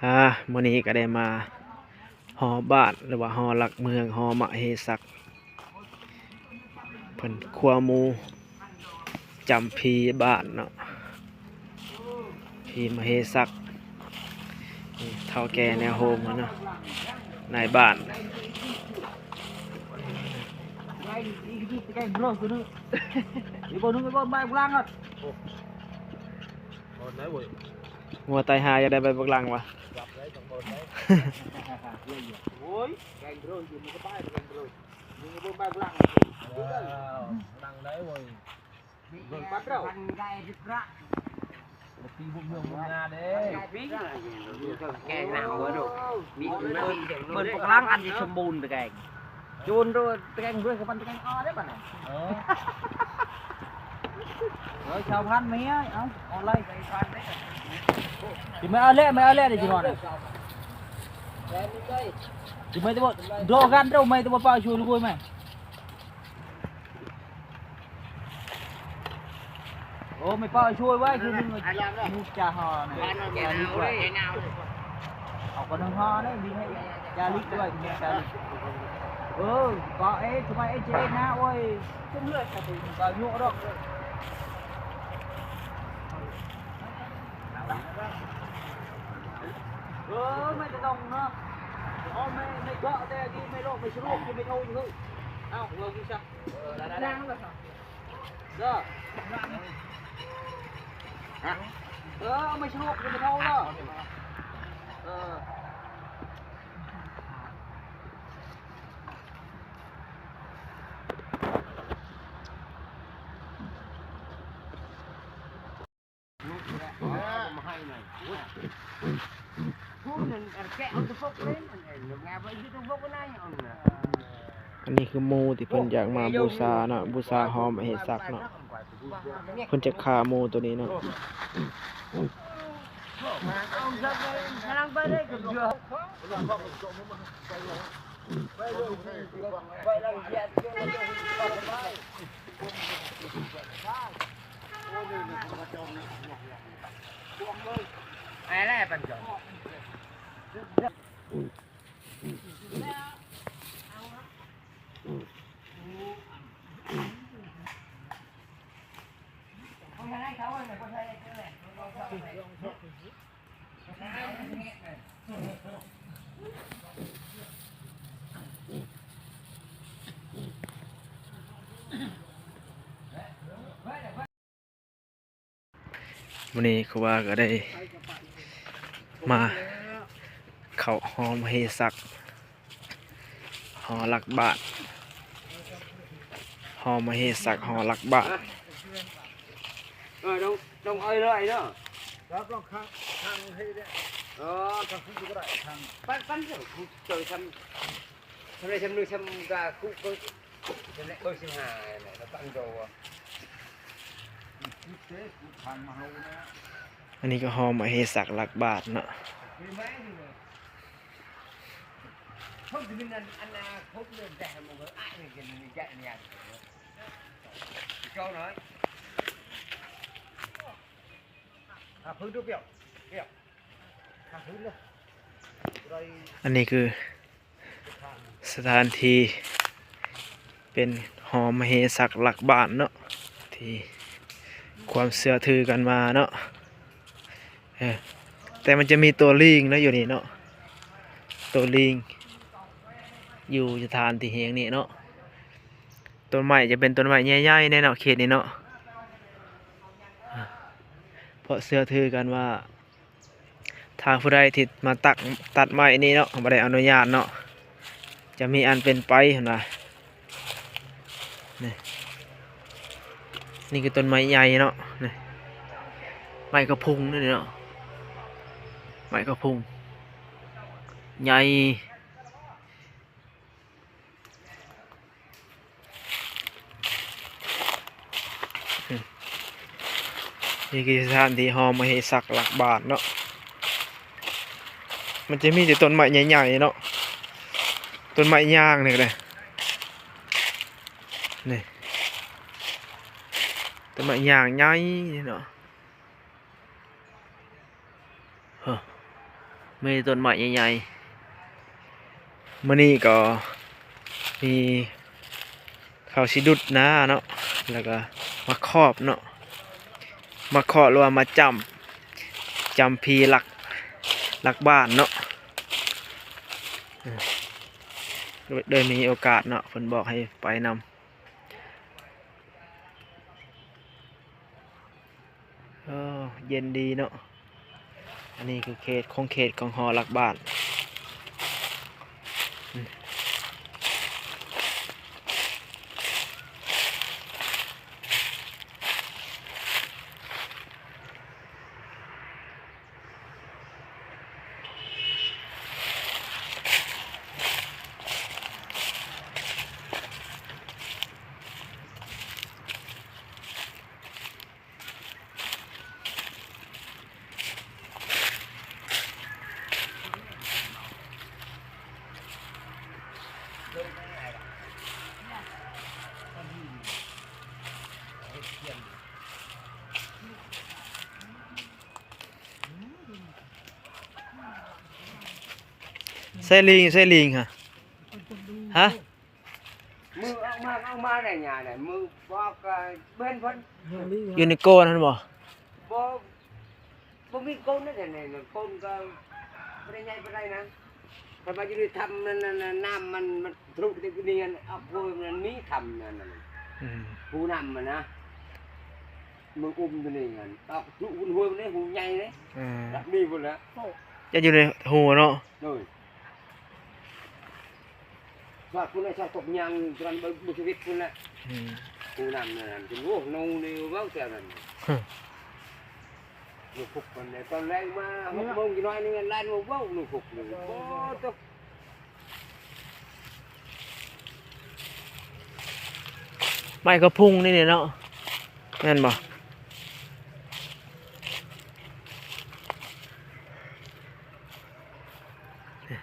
ອາ ມື້ນີ້ກໍໄດ້ມາຫໍບ້ານ ຫຼືວ່າຫໍຫຼັກເມືອງ ຫໍມະເຫສັກ ເພິ່ນຄົວໝູ່ຈຳຜີບ້ານເນາະ ຜີມະເຫສັກ ນີ້ເຖົ້າແກ່ແນວໂຮມເນາະ ນາຍບ້ານ. ງົວຕາຍຫ່າ ຢາກໄດ້ໃບບັກຫຼັງຫວາ? ເບິ່ງບັກຫຼັງອັນທີ່ສົມບູນແຕ່ແກງ ຈູນໂຕແກງດ້ວຍກັບມັນແກງອໍໄດ້ບັດນີ້. ເອີ ເອີ ຊາວພັນແມ່ເອົາ ເອົາໄລ່ໄປພັນເດ້. ຊິມາເອົາແຫຼະ ມາເອົາແຫຼະເດ້ ຊິນອນ ຊິມາແຕ່ບໍ່ ໂດກັນໂດ ມາແຕ່ບໍ່ປາຊວນໂກຍມາ. ໂອ້ ແມ່ປ້າຊ່ວຍໄວ້ຄືໜຶ່ງ ຈາຮອນ ເອົາກໍໜຶ່ງຮອນນີ້ ຈາລິກດ້ວຍ ຈາລິກ ເອີ ປ້າເອ ສະບາຍເອ ເຈນາ ໂອ້ຍ ຈຸ່ມເລືອດ ກໍຍຸດອກ ເອີ ແມ່ຕະດອງເນາະ ເອົາແມ່ ແມ່ເກາະແຕ່ດີ ແມ່ໂລກ ແມ່ສະໂລກ ແມ່ໂທຢູ່ ເອີ ເອົາ ເວົ້າຢູ່ຊະ ເອີ ເດີ ຮະ ເອີ ເອົາໄມ້ສະໂລກ ຢ່າໄປເທົາເດີ ເອີ. ອັນນີ້ຄືໝູ່ທີ່ເພິ່ນຢາກມາບູຊາເນາະ ບູຊາຫໍມະເຫສັກເນາະ ເພິ່ນຈະຂ້າໝູ່ໂຕນີ້ເນາະ. ມື້ນີ້ຄູບາກໍໄດ້ມາເຂົ້າຫໍມະເຫສັກ ຫໍຫຼັກບ້ານ ຫໍມະເຫສັກ ຫໍຫຼັກບ້ານ. ເອີ ຕ້ອງ ຕ້ອງເອົາເລີຍເນາະ ລັບລອງຄັງ ຄັງໃຫ້ເດ້ ເອີ ຄັງຄືກໍໄດ້ ຄັງ ປັນ ປັນເຈົ້າ ເຈົ້າທຳ ທຳໄດ້ທຳໜຶ່ງ ທຳກະຄຸກໍ ທຳໄດ້ເບີສິບຫ້າ ແລ້ວປັນໂຕ ອັນນີ້ກໍຫໍມະເຫສັກຫຼັກບ້ານເນາະ. ອັນນີ້ຄືສະຖານທີ່ເປັນຫໍມະເຫສັກຫຼັກບ້ານເນາະ ທີ່ຄວາມເຊື່ອຖືກັນມາເນາະ. ເອີ ແຕ່ມັນຈະມີຕົວລີງເນາະ ຢູ່ນີ້ເນາະ ຕົວລີງຢູ່ສະຖານທີ່ແຫ່ງນີ້ເນາະ. ຕົ້ນໄມ້ຈະເປັນຕົ້ນໄມ້ໃຫຍ່ໆ ແນ່ເນາະ ເຂດນີ້ເນາະ ເພາະເຊື່ອຖືກັນວ່າ ຖ້າຜູ້ໃດທີ່ມາຕັກ ຕັດໄມ້ນີ້ເນາະ ບໍ່ໄດ້ອະນຸຍາດເນາະ ຈະມີອັນເປັນໄປຫັ້ນນະ. ນີ້ ນີ້ຄືຕົ້ນໄມ້ໃຫຍ່ເນາະ ນີ້ ໄມ້ກະພຸງນີ້ເນາະ ໄມ້ກະພຸງໃຫຍ່. ນີ້ຄືສະຖານທີ່ຫໍມະເຫສັກຫຼັກບ້ານເນາະ ມັນຈະມີແຕ່ຕົ້ນໄມ້ໃຫຍ່ໆ ເນາະ ຕົ້ນໄມ້ຍາງນີ້ກໍໄດ້ ນີ້ ຕົ້ນໄມ້ຍາງໃຫຍ່ເນາະ. ຮະ ມີຕົ້ນໄມ້ໃຫຍ່ໆ ມື້ນີ້ກໍມີເຂົາຊິດຸດນາເນາະ ແລ້ວກໍມາຄອບເນາະ ມາເຄາະ ຫຼືວ່າມາຈ້ຳ ຈ້ຳຜີລັກ ລັກບ້ານເນາະ ເອີ ໂດຍມີໂອກາດເນາະ ເພິ່ນບອກໃຫ້ໄປນຳ. ເອີ ເຢັນດີເນາະ ອັນນີ້ຄືເຂດ ຂົງເຂດຂອງຫໍລັກບ້ານ. ໃສ່ລີງ ໃສ່ລີງຫະ ຫະ? ມືອອກມາ ອອກມາໄດ້ຫຍັງໄດ້ ມືບອກກໍເຫັນເພິ່ນ ຢູ່ໃນໂກນຫັ້ນບໍ່? ບໍ່ ບໍ່ມີໂກນນັ້ນແຫຼະ ໂກນກໍບໍ່ໄດ້ໃຫຍ່ປານໃດນະ ຖ້າວ່າຢູ່ໃນຖ້ຳນັ້ນ ນ້ຳມັນ ມັນທະລຸໄປນີ້ ອອກຫ້ວຍ ມັນມີຖ້ຳນັ້ນ ອືມ ຮູນ້ຳມັນນະ ມຶງອຸມຕົວນີ້ ອອກທະລຸຫົວຫ້ວຍນີ້ ຮູໃຫຍ່ເດ້ ອືມ ລະມີພຸ້ນແຫຼະ ຈະຢູ່ໃນຮູເນາະ ໂດຍ. ຊອດພຸ້ນແຫຼະ ຊອດກົກຍາງ ຕອນເບິ່ງບຸຊະວິດພຸ້ນແຫຼະ ອືມ ຄູນ້ຳນັ້ນ ຈົນ ໂອ້ ໜູນີ້ເວົ້າແຖວນັ້ນ ໜູຄຸກມັນແຫຼະ ຕອນແລງມາຫົກໂມງ ຈັກໜ້ອຍໜຶ່ງ ແລ່ນມາເວົ້າໜູຄຸກນີ້ ໂອ້ ໂຕ ໄມ້ກະພຸງນີ້ເນາະ ແມ່ນບໍ່?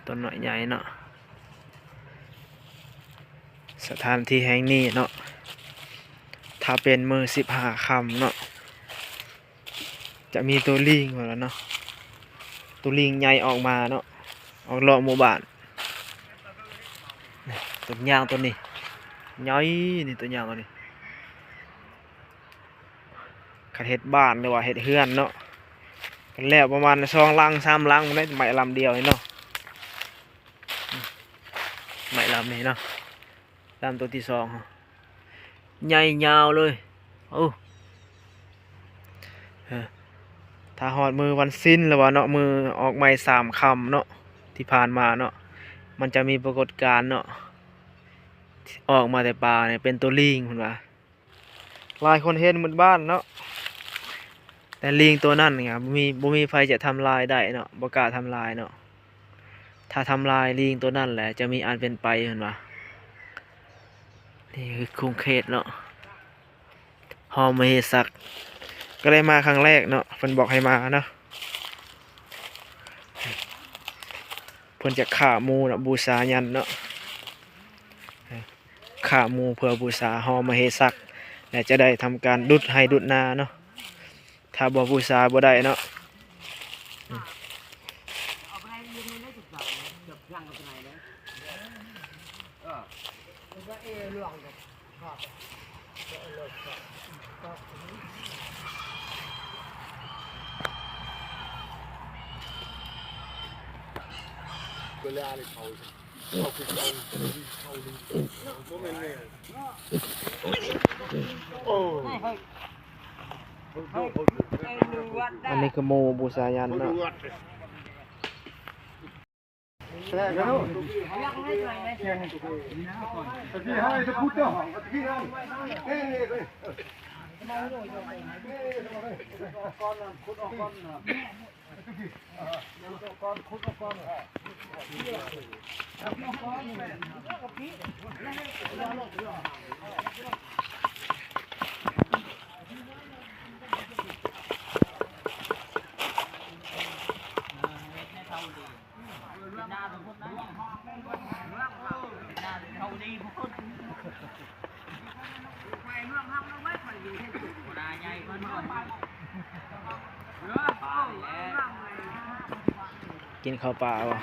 ຕົ້ນນ້ອຍໃຫຍ່ເນາະ ສະຖານທີ່ແຫ່ງນີ້ເນາະ ຖ້າເປັນມື້ສິບຫ້າຄ່ຳເນາະ ຈະມີໂຕລີງພຸ້ນລະເນາະ ໂຕລີງໃຫຍ່ອອກມາເນາະ ອອກເລາະໝູ່ບ້ານ ຕົ້ນຍາງໂຕນີ້ ໃຫຍ່ນີ້ ຕົ້ນຍາງໂຕນີ້. ຄັນເຮັດບ້ານ ຫຼືວ່າເຮັດເຮືອນເນາະ ກັນແລ້ວປະມານສອງຫຼັງສາມຫຼັງພຸ້ນແຫຼະ ໄມ້ລຳດຽວນີ້ເນາະ ໄມ້ລຳນີ້ເນາະ ລຳໂຕທີສອງ ໃຫຍ່ຍາວເລີຍ ໂອ້ ເອີ ຖ້າຮອດມື້ວັນສິນ ຫຼືວ່າເນາະ ມື້ອອກໄມ້ສາມຄ່ຳເນາະ ທີ່ຜ່ານມາເນາະ ມັນຈະມີປາກົດການເນາະ ອອກມາແຕ່ປ່ານີ້ ເປັນໂຕລີງເພິ່ນວ່າ. ຫຼາຍຄົນເຫັນໝົດບ້ານເນາະ ແຕ່ລີງໂຕນັ້ນນີ້ ບໍ່ມີ ບໍ່ມີໃຜຈະທຳລາຍໄດ້ເນາະ ບໍ່ກ້າທຳລາຍເນາະ ຖ້າທຳລາຍລີງໂຕນັ້ນແຫຼະ ຈະມີອັນເປັນໄປ ເພິ່ນວ່າ ນີ້ຄືຂົງເຂດເນາະ ຫໍມະເຫສັກ ກໍໄດ້ມາຄັ້ງແລກເນາະ ເພິ່ນບອກໃຫ້ມາເນາະ ເພິ່ນຈະຂ້າໝູເນາະ ບູຊາຍັນເນາະ. ຂ້າໝູເພື່ອບູຊາຫໍມະເຫສັກ ແລະ ຈະໄດ້ທຳການດຸດໄຮ່ດຸດນາເນາະ ຖ້າບໍ່ບູຊາບໍ່ໄດ້ເນາະ. ອັນນີ້ຄືໝູບູຊາຍັນເນາະ. ກິນເຂົ້າປ່າບໍ່?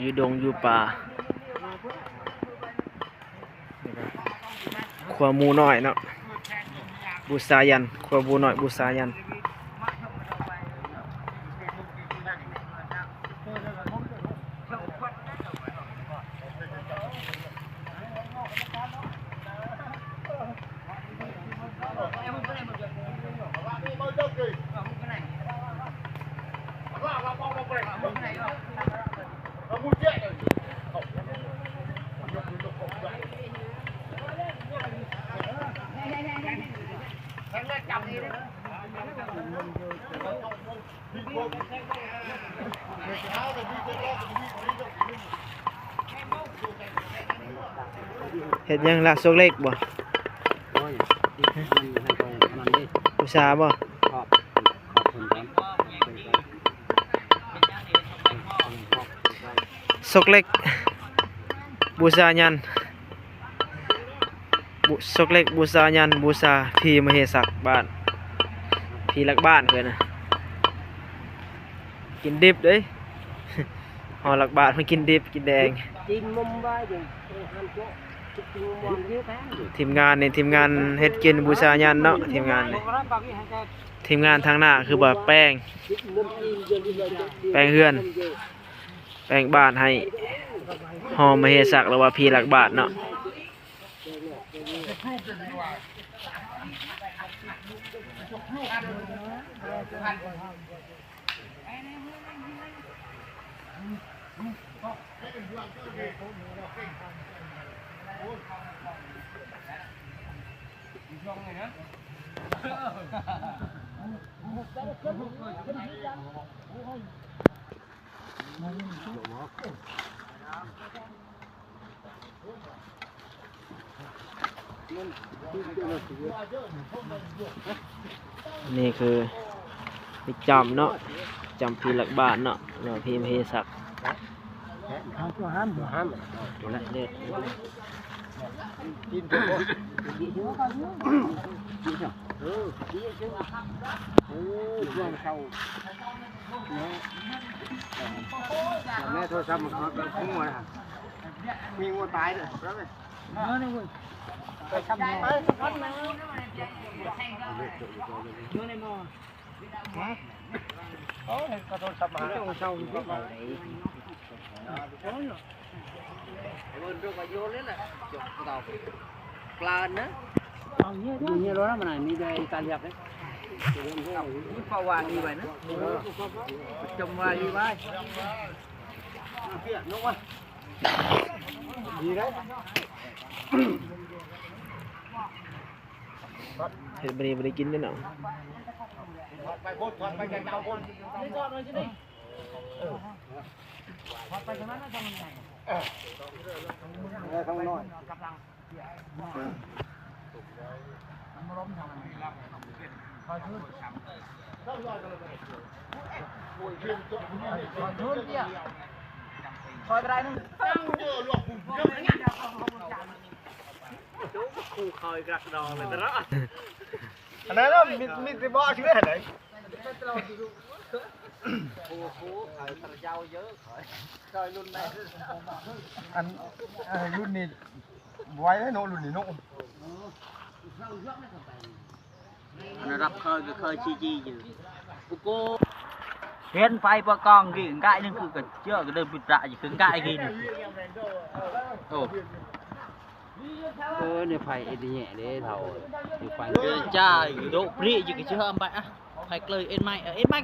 ຢູ່ດົງຢູ່ປ່າ. ຄົວໝູນ້ອຍເນາະ ບູຊາຍັນ ຄົວໝູນ້ອຍບູຊາຍັນ. ເຮັດຫຍັງລະ? ສວກເຫຼັກບໍ່? ໂອ້ຍ ມັນໃຫ້ເຂົາອັນນັ້ນເດ້ ບູຊາບໍ່? ຂອບ ຂອບຄຸນກ່ອນ ສວກເຫຼັກ ບູຊາຍັນ. ບຸ ສວກເຫຼັກບູຊາຍັນ ບູຊາຜີມະເຫສັກບ້ານ ຜີຫຼັກບ້ານເພິ່ນນະ. ກິນດິບເດ້ ຫໍຫຼັກບ້ານມາກິນດິບກິນແດງ. ທີມງານນີ້ ທີມງານເຮັດກິນບູຊາຍັນເນາະ ທີມງານນີ້. ທີມງານທາງໜ້າຄືວ່າແປງ ແປງເຮືອນ ແປງບ້ານໃຫ້ຫໍມະເຫສັກ ຫຼືວ່າຜີຫຼັກບ້ານເນາະ. ນີ້ຄື ໄປຈ້ຳເນາະ ຈ້ຳຜີຫຼັກບ້ານເນາະ ຫຼືວ່າຜີມະເຫສັກ. ເອົາຕົວຫ້າມ ຫ້າມ ເອົາຕົວນັ້ນເດີ ກິນເຖາະ ເອີ ກິນເຖາະ ເອີ ຊ່ວງເຊົ້າ ແມ່ ແມ່ໂທລະສັບມັນກໍຫົວນະ ມີງົວຕາຍເດີ ເອີ ໄປຊຳ ໄປຊຳ ເອີ ເອົາໂທລະສັບມາຫາ ເບິ່ງດູກະໂຍນເລີຍແຫຼະ ເຈົ້າ ປານນະ ເອົາເຍ ເຍໂລນະ ມັນມີແຕ່ຕາລຽບເດ້ ມີປາວານດີໄວ້ນະ ເອີ ປະຈຳວ່າດີໄວ້ ເອົາເປຍ ລົງມາ ດີເດ້ ເຮັດບໍ່ໄດ້ ບໍ່ໄດ້ກິນເດ້ເນາະ ໄປພຸ້ນ ໄປໄກໆ ພຸ້ນ ໄປທາງນັ້ນ ທາງນີ້ ເອີ ທາງນ້ອຍ ຄູເຂົາອີກລັກດອງເລີຍເນາະ ອັນນັ້ນເນາະ ມີ ມີແຕ່ບໍ່ເຊື່ອໃດ ໂອ້ໂຫ ເຂົາຕະເຈົ້າເຢີ ເຂົາລຸ້ນໃດ ອັນ ເອີ ລຸ້ນນີ້ ໄວເນາະ ລຸ້ນນີ້ເນາະ ອັນລະດັບເຄີຍກໍເຄີຍຊີຈີຢູ່ ໂອ້ໂກ ເຫັນໄຟປະກອງກີ້ ກາຍໜຶ່ງຄືກະເຈີກະເດີນປິດຕະຢູ່ຄືກາຍກີ້ນີ້ ໂອ້ ເອີ ໃນໄຟເອັດແຍະເດ້ເຖົ້າ ຢູ່ໄຟ ເອີ ຈ້າ ໂດະປຣີຢູ່ກະເຈີອຳໄປອະ Phải klơi ên mai, ên mai.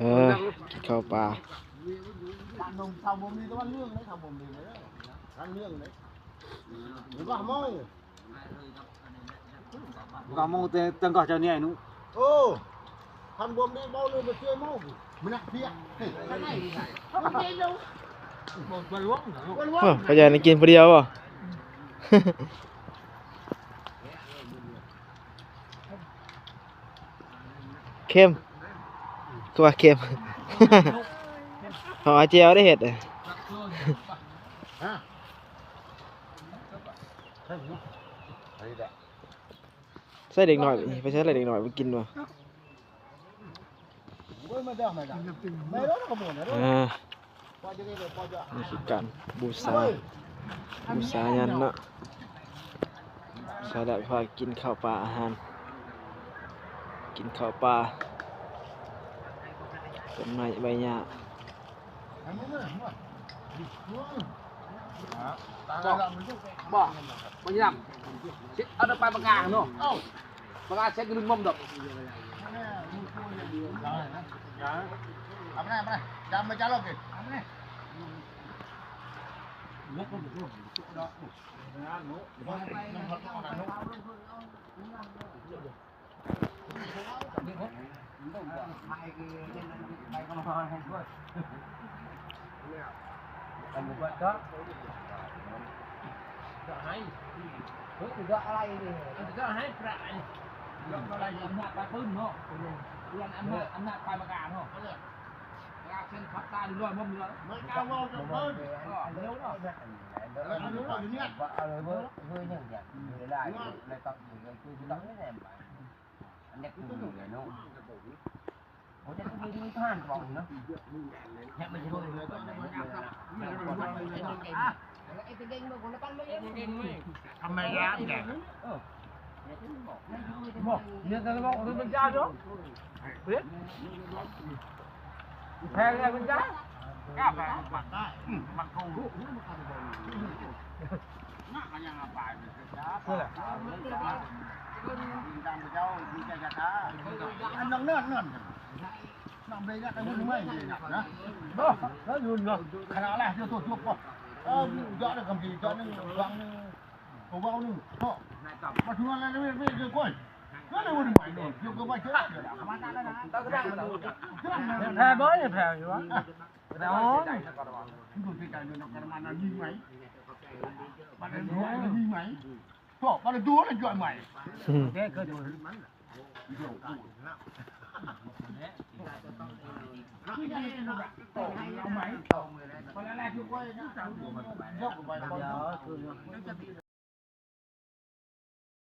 ເອີ ກິນເຂົ້າປ່າ. ເອີ ກິນເຂົ້າປ່າ. ເອີ ເຂົ້າບໍ່ມີ ແຕ່ວ່າເລື່ອງເດ້ ເຂົ້າບໍ່ມີເດ້ ເລື່ອງເດ້ ເຫັນບໍ່ເມົາ. ກໍເມົາແຕ່ ແຕ່ກໍເຈົ້ານີ້ ໄອ້ໜູ. ໂອ້ ຄັນບໍ່ມີເມົາເລີຍ ບໍ່ເຊື່ອເມົາ. ມັນໜັກເພຍ. ໂອ້ ພໍ່ໃຫຍ່ນີ້ກິນຜູ້ດຽວບໍ່? ເຄັມ ຄືວ່າເຄັມ. ເຮົາເອົາແຈ່ວໄດ້ເຮັດ. ໃສ່ເດັກນ້ອຍ ໄປໃສ່ເດັກນ້ອຍ ບໍ່ກິນບໍ່? ອ່າ ນີ້ຄືການບູຊາ ບູຊາຍັນເນາະ. ສາລະພາກິນເຂົ້າປ່າອາຫານ ກິນເຂົ້າປ່າ ຕົ້ນໄມ້ໃບຫຍ້າ. ບໍ່ ບໍ່ ບໍ່ຍາມ ຊິເອົາແຕ່ປາຍປາກກາເນາະ. ປາກກາເຊັດລຶງໝ່ອມດອກ. ເອົາມາ ເອົາມາ ຈຳມາຈາລອກເກ.